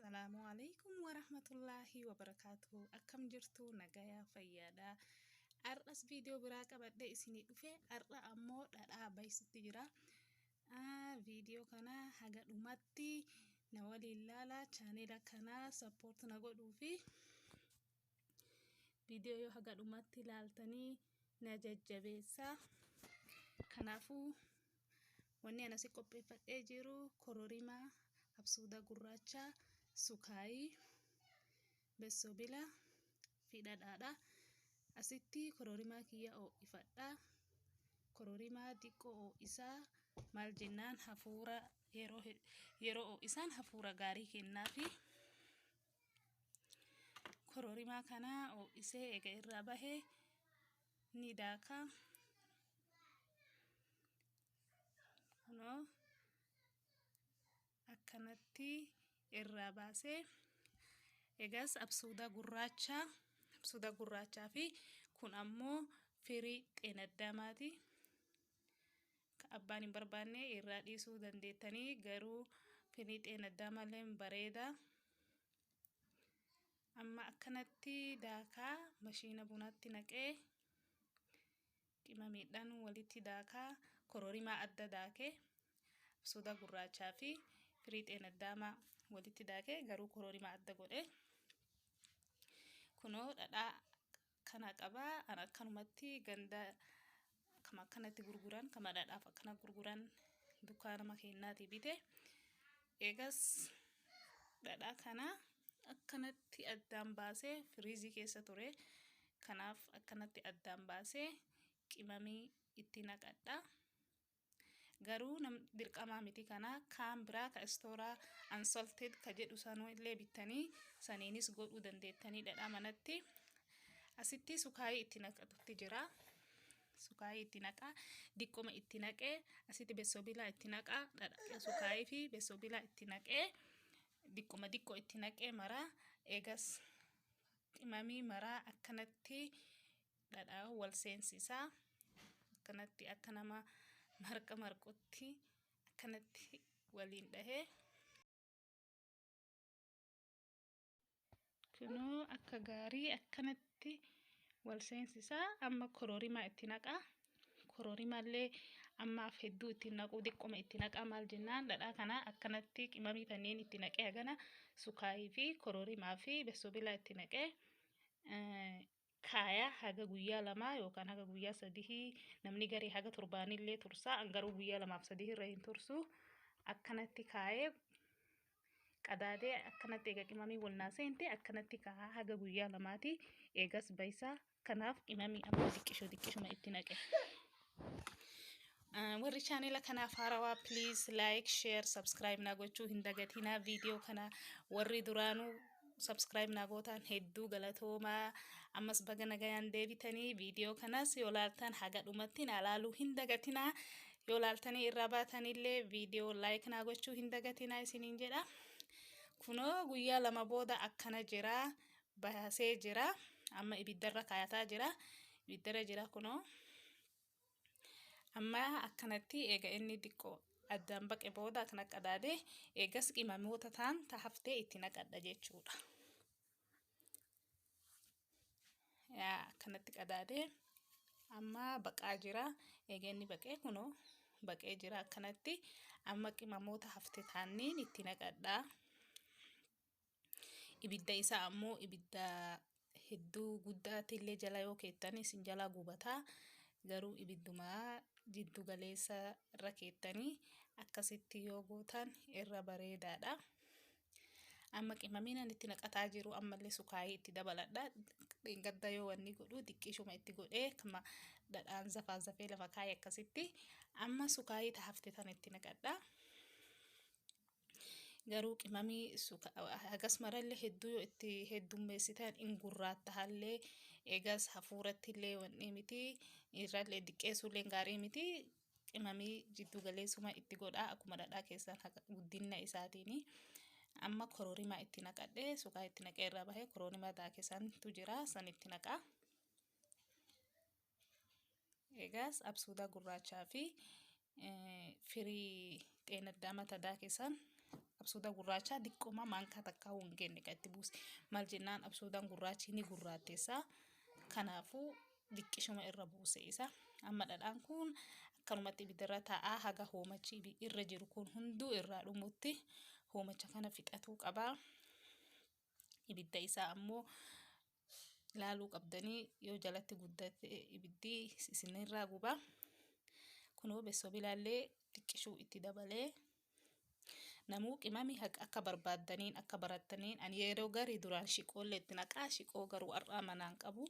Assalaamu alaikum warahmatullaahi wabarakaatuhu. Akkam jirtu nagayaa fayyaadha. Har'as viidiyoo biraa qabadhee isinii dhufe. Har'a ammoo dhadhaa baysutti jira. Viidiyoo kana haga dhumatti na waliin laala. Chaanela kana sappoort na godhuu fi viidiyoo yoo haga dhumatti laaltanii na jajjabeessa. Kanaafuu wanni ani asi qopheeffadhee jiru kororimaa, absuuda gurraacha, sukaayii, bessobila fi dhadhaadha. Asitti kororimaa kiyya ho'ifadha. Kororimaa xiqqoo ho'isaa maal jennaan hafuura yeroo ho'isaan hafuura gaarii kennaafi. Kororimaa kana ho'isee eega irraa bahe ni daaka. Kunoo akkanatti irraa baasee egas absuuda gurraacha, absuuda gurraachaa fi kun ammoo firii xeenaddaamaati. Ka abbaan hin barbaanne irraa dhiisuu dandeettanii garuu firii xeenaddaamallee bareeda. Amma akkanatti daakaa mashiina bunaatti naqee qimamiidhaan walitti daakaa kororimaa adda daakee absuuda gurraachaa fi firii xeenaddaamaa walitti daakee garuu kororimaa adda godhe. Kunoo dhadhaa kana qabaa an akkanumatti ganda kama akkanatti gurguran kama dhadhaaf akkana gurguran dukkaanama keennaatii bite. Eegas dhadhaa kana akkanatti addaan baasee firiizii keessa ture. Kanaaf akkanatti addaan baasee qimamii itti naqadha. Garuu nam dirqamaa miti kana kaan biraa ka istooraa unsalted ka jedhu sanuu illee bittanii saniinis godhuu dandeettanii dhadhaa manatti. Asitti sukaayii itti naqatutti jira. Sukaayii itti naqa. Diqqoma itti naqee asitti bessobilaa itti naqa. Sukaayii fi bessobilaa itti naqee diqqoma diqqoo itti naqee maraa eegas qimamii maraa akkanatti dhadhaa wal seensisaa. Akkanatti akka nama marqa marqutti akkanatti waliin dhahee. Kunoo akka gaarii akkanatti wal seensisaa. Amma kororimaa itti naqaa. Kororimaallee ammaaf hedduu itti naquu diqqoma itti naqaa maal jennaan dhadhaa kana akkanatti qimamii kanneen itti naqee hagana sukaayii fi kororimaa fi bessobilaa itti naqee kaaya haga guyyaa lamaa yookaan haga guyyaa sadihii namni garii haga torbaanillee tursaa an garuu guyyaa lamaaf sadii irra hin tursu akkanatti kaayee qadaadee akkanatti eega qimamii wal naa seente akkanatti kaa'a haga guyyaa lamaati eegas baysaa kanaaf qimamii amma diqqisho diqqishuma itti naqe. Warri chaanela kanaaf haarawaa please like share subscribe naa gochuu hin dagatinaa. Viidiyoo kana warri duraanuu subscribe naa gootaan hedduu galatoomaa. Ammas baga nagayaan deebitanii viidiyoo kanas yoo laaltan haga dhumatti naa laaluu hin dagatinaa. Yoo laaltanii irraa baatanillee viidiyoo like naa gochuu hin dagatinaa isiniin jedha. Kunoo guyyaa lama booda akkana jira baasee jira. Amma ibiddarra kaayataa jira. Ibiddarra jira kunoo. Amma akkanatti eega inni xiqqoo addaan baqe booda akkana qadaade eegas qimamoota ta'an ta haftee itti naqadha jechuudha. Yaa akkanatti qadaade amma baqaa jira. Eega inni baqee kunoo baqee jira akkanatti amma qimamoota hafte taanniin itti naqadha. Ibidda isaa ammoo ibidda hedduu guddaatti illee jala yoo keettan isin jalaa gubataa garuu ibidduma jiddu galeessa irra keettanii akkasitti yoo gootan irra bareedaadha. Amma qimamiin ani itti naqataa jiru ammallee sukaayii itti dabaladha. Dheengadda yoo wanni godhu xiqqishuma itti godhee kama dhadhaan zafaa zafee lafa kaayee akkasitti amma sukaayii ta hafte tana itti naqadha. Garuu qimamii hagas marallee hedduu yoo itti heddummeessitan in gurraattahallee eegas hafuuratti illee wanni miti irrallee diqqeessuullee gaarii miti. Qimamii jiddu galeessuma itti godhaa akkuma dhadhaa keessan guddinna isaatiini. Amma kororimaa itti naqadhe sukaa itti naqee irraa bahee kororimaa daake santu jira san itti naqaa. Egaas absuudaa gurraachaa fi firii xeenaddaama tadaa keessan Absuuda gurraacha diqqooma maankaa takkaa hin genne kan itti buuse. Maal jennaan absuudaan gurraachi ni gurraatteessa. Kanaafuu diqqishuma irra buuse isa. Amma dhadhaan kun akkanumatti ibiddarra taa'aa haga hoomachi irra jiru kun hunduu irraa dhumutti hoomacha kana fixatuu qabaa. Ibidda isaa ammoo laaluu qabdanii, yoo jalatti guddate ibiddi isinirraa gubaa. Kunoo bessoo bilaallee xiqqishuu itti dabalee. Namuu qimami akka barbaaddaniin, akka barattaniin. Ani yeroo garii duraan shiqoollee itti naqaa, shiqoo garuu har'aa manaan qabu.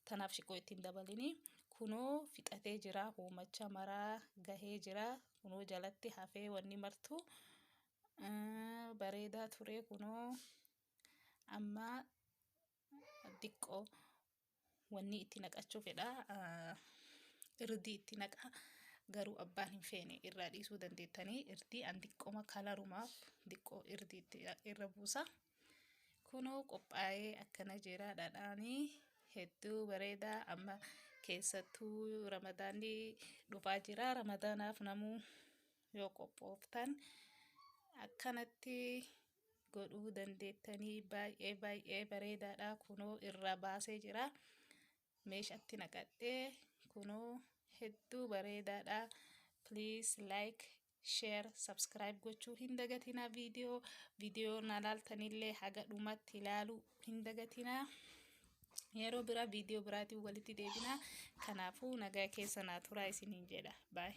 Tanaaf shiqoo ittiin dabalinii. Kunoo fixatee jira, hoomacha maraa gahee jira. Kunoo jalatti hafee wanni martuu bareedaa ture. Kunoo amma xiqqoo wanni itti naqachuu fedha. Irdii itti naqa. Garuu abbaan hin feene irraa dhiisuu dandeettanii, irdii an xiqqooma kalarumaaf xiqqoo irdii itti irra buusa. Kunoo qophaa'ee akkana jira dhadhaanii, hedduu bareedaa. Amma keessattuu Ramadaanni dhufaa jira. Ramadaanaaf namuu yoo qophooftan akkanatti godhuu dandeettanii, baay'ee baay'ee bareedaadha. Kunoo irraa baasee jira. Meeshaatti naqadhee, kunoo hedduu bareedaadha. Please like, share, subscribe gochuu hin dagatinaa. Viidiyoo na laaltanillee haga dhumatti ilaaluu hin dagatinaa. Yeroo biraa viidiyoo biraatiin walitti deebinaa. Kanaafuu nagaa keessa naa turaa isiniin jedha. Bye.